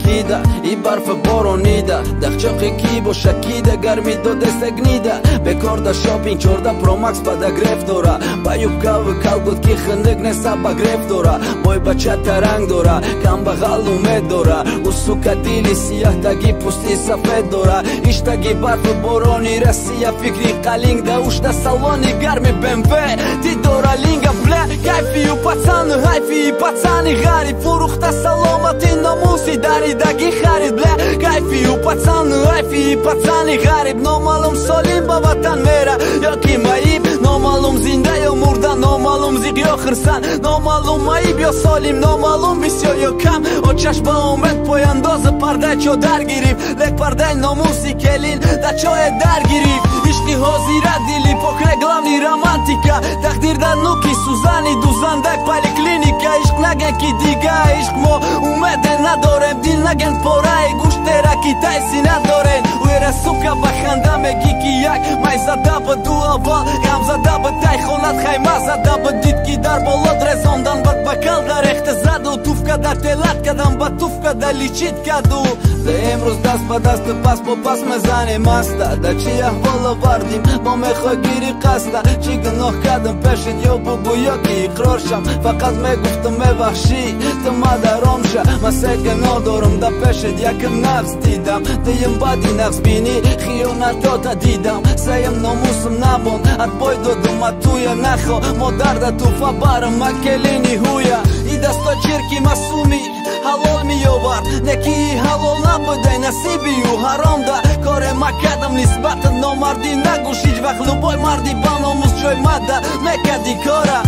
кида и барфа боронида дахчоқи ки боша кида гарми додеста гнида бекор да шопинг 14 промакс подогрев дора ба юбкаву калготки хиндик неса ба греф дора бой бача таранг дора камбағал умед дора ӯ сука дили сияҳ таги пӯсти сафед дора иштаги барфу борони Россия фикри қалинг да ушта салони гарми БМВ ти дора линга бля кайфию пацаны хайфи пацани ғариб фурӯхта саломати номуси даридаги харид бля кайфию пацаны хайфи пацани ғариб номаълум солим ба ватан мера ё ки маиб номаълум зинда ё мурда номаълум зиқ ё хирсан номаълум маиб ё солим номаълум бисёр ё кам очаш ба умед пояндоза пардаи чодар гирифт лек пардаи номуси келин да чое дар гирифт ишқи ҳозира дили покре главный романтика тақдир дар нуки сӯзани дузандак поликлиника ишқ наген ки дига ишқ мо умеде надорем дил наген пораи гӯштера ки тайси надорем уера сука ба ханда мегӣ ки як май зада ба ду аввал ғам зада ба тай хонат хайма зада ба дид ки дар болот резондан бад бакал дарехта заду туфка дар телат кадам ба туфка да личит каду да имрӯз даст ба дасту пас бо пас мезанем аста да чи аҳвол овардим мо мехоҳ гири қаста чӣ гуноҳ кардам пешит ё бугӯ ё ки иқрор шам фақат мегуфтам мебахшӣ ту мадаром ша ман се гуноҳ дорам да пешит якм нақс дидам дуюм баъди нақсбинӣ хиёнатота дидам сеюм номусам намонд атбой додум атуя нахо модар да туфа барам ма келини ҳуя и дасто чирки масуми ҳалол меовард некии ҳалол набудай насибию ҳаром да коре ма кардам нисбати номардӣ нагӯш ҳеҷ вақт любой марди ба номус ҷой мада мекарди кора.